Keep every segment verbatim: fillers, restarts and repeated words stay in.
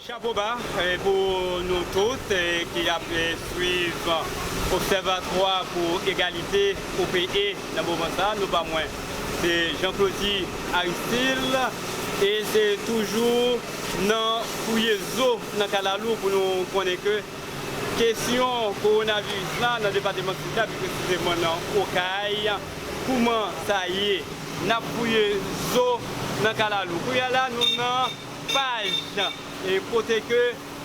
Chapo ba, eh, pou nou tout, eh, ki ap, eh, swiv Obsèvatwa pou Egalite, O P E, nan moman sa. Non pa mwen, se Jean Claudy Aristil, e se toujou nan fouye zo nan kalalou pou nou konnen ke kesyon kowonaviris la nan depatman Sid la, pi presizeman nan Okay, kouman sa ye? N ap fouye zo nan kalalou. Kounye a la, nou nan paj, e kote ke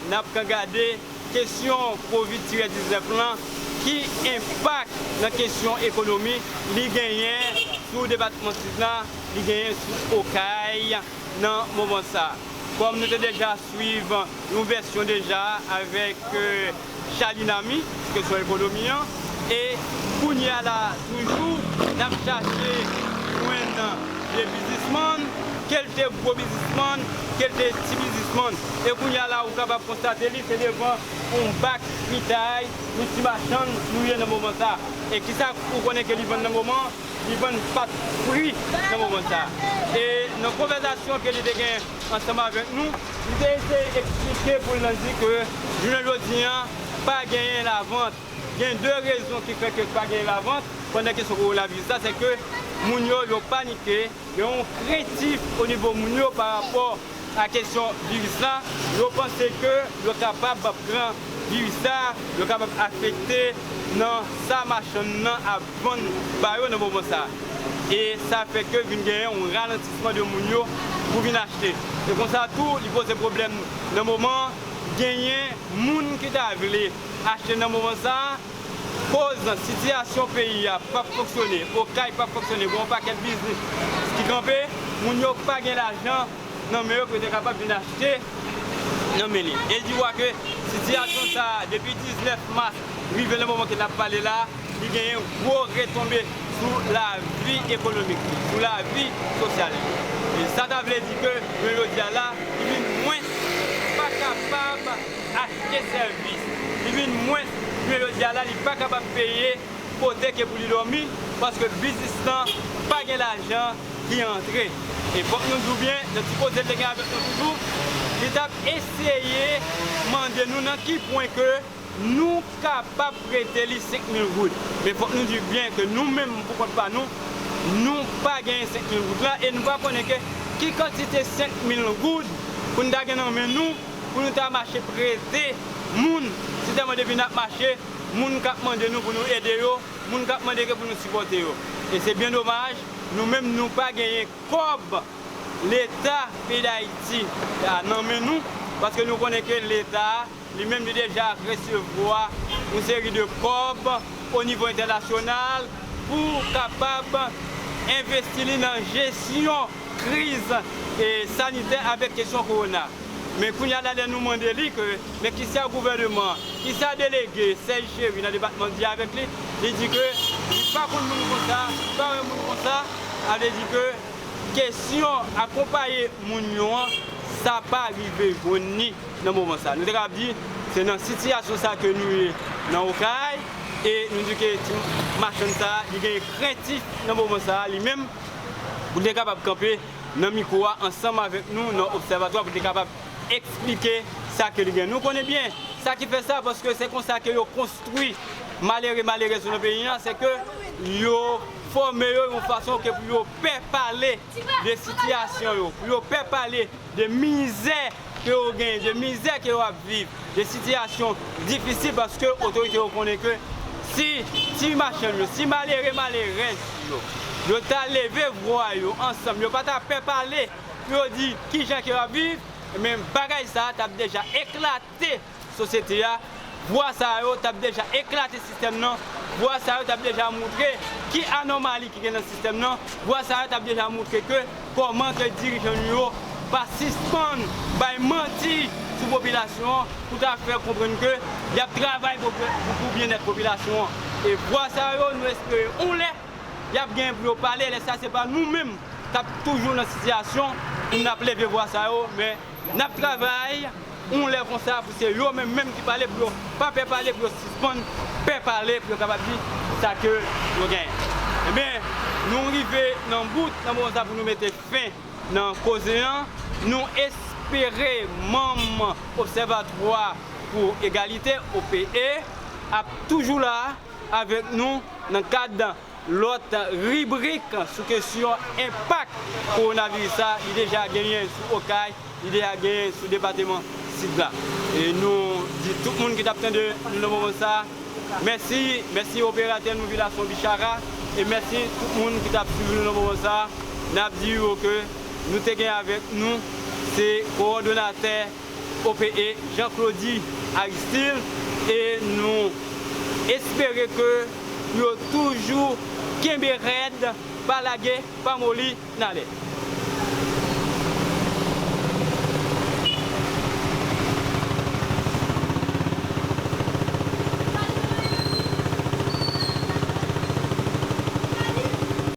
n ap ka gade kesyon kovid tirè diznèf lan, ki enpak nan kesyon ekonomi li genyen sou depatman Sid la, li genyen sou Okay nan moman sa. Kòm nou te deja swiv yon vèsyon deja avèk, eh, Charline Amy, kesyon ekonomi an, e kounye a la toujou, n ap chache jwenn de biznismann, ke l te gwo biznismann, ke l te ti biznismann. E kounye a la, ou kapab konstate li, se devan yon bak fritay, yon ti machann nou ye nan moman sa. E kisa ou konnen ke li vann nan moman? Li vann pat fri nan moman sa. E nan konvèsasyon ke li te gen ansanm avèk nou, li te eseye eksplike pou l di ke jounen jodi an, pa genyen lavant. Gen de rezon ki fè ke pa genyen lavant pandan kesyon kowonaviris la, se ke moun yo, yo panike, gen yon krentif o nivo moun yo pa rapò a kesyon viris la, yo panse ke yo kapab pran viris la, yo kapab afekte nan sa machann nan ap vann ba yo nan moman sa. E sa fè ke vin genyen yon ralantisman de moun yo pou vin achte. E konsa tou, li poze pwoblèm nan moman genyen moun ki ta vle achte nan moman sa, koz sitiyasyon peyi a p ap fonksyone, Okay p ap fonksyone, gen yon pakèt biznis ki kanpe, moun yo pa gen lajan nan men yo pou yo te kapab vin achte nan men li. E di w a ke sitiyasyon sa a, depi diznèf mas rive nan moman ke n ap pale la, li genyen gwo retonbe sou lavi ekonomik li, sou lavi sosyal li. E sa ta vle di ke, jounen jodi a la, li vin mwens pa kapab achte sèvis. Li vin mwens, jounen jodi a la, li pa kapab peye kote ke pou li dòmi, paske biznis lan pa gen lajan ki antre. E fòk nou di w byen, nan ti koze l te gen avèk nou toujou, li t ap eseye mande nou nan ki pwen ke nou kapab prete li senk mil goud. Men fòk nou di byen ke nou menm, pou kont pa nou, nou pa genyen senk mil goud la, e nou pa konnen ke ki kantite senk mil goud pou n ta gen nan men nou, pou nou ta mache prete moun, si tèlman depi n ap mache, moun k ap mande nou pou nou ede yo, moun k ap mande ke pou nou sipòte yo. E se byen domaj, nou menm nou pa genyen kòb Leta peyi Dayiti a nan men nou, paske nou konnen ke Leta a, li menm, li deja resevwa yon seri de kòb o nivo entènasyonal pou kapab envesti li nan jesyon kriz, e, sanitè avèk kesyon kowona. Men kounye a la, lè nou mande li ke, men kisa gouvèneman, kisa delege Serge Chéry nan depatman di avèk li, li di ke li pa konn moun konsa, li pa wè moun konsa, sa vle di ke kesyon akonpaye moun yo an, sa pa rive jwenn li nan moman sa. Nou te kapab di, se nan sitiyasyon sa ke nou ye nan Okay, e nou di ke ti machann sa, li gen krentif nan moman sa, li menm, pou li te kapab kanpe nan mikwo a ansanm avèk nou nan obsèvatwa pou te kapab eksplike sa ke li gen. Nou konnen byen sa ki fè sa, paske se konsa ke yo konstwi malere, malerèz yo nan peyi an, se ke yo fòme yo yon fason ke pou yo pè pale de sitiyasyon yo, pou yo pè pale de mizè ke yo genyen, de mizè ke yo ap viv, de sitiyasyon difisil, paske otorite yo konnen ke si ti machann yo, si malere, malerèz yo, yo ta leve vwa yo ansanm, yo pa ta pè pale pou yo di kijan ke yo ap viv, men bagay sa a t ap deja eklate sosyete a. Vwa sa yo t ap deja eklate sistèm nan. Vwa sa yo t ap deja moutre ki anòmali ki gen nan sistèm nan. Vwa sa yo t ap deja moutre ke kòman ke dirijan nou yo pa sispann bay manti sou popilasyon an pou ta fè konprann ke y ap travay pou, pou, pou byennèt popilasyon an. E vwa sa yo, nou espere yon lè y ap gen pou yo pale, lè sa se pa nou menm k ap toujou nan sitiyasyon pou n ap leve vwa sa yo, men n ap travay yon lè konsa pou se yo menm menm ki pale, pou yo pa pè pale, pou yo sispann pè pale, pou yo kapab di sa ke yo genyen. Ebyen, nou rive nan bout nan moman sa pou nou mete fen nan koze an. Nou espere espere manm Obsèvatwa pou Egalite, O P E, ap toujou la avèk nou nan kad lòt ribrik sou kesyon enpak kowonaviris la. Li deja genyen sou Okay, li deja genyen sou depatman Sid la. E nou di tout moun ki t ap tande nou nan moman sa, mèsi, mèsi operatè nou Vilason Bichara, e mèsi tout moun ki t ap swiv nou nan moman sa. N ap di yo ke nou te gen avèk nou, se kowòdonatè O P E Jean Claudy Aristil, e nou espere ke yo toujou kenbe rèd, pa lage, pa moli, n alè.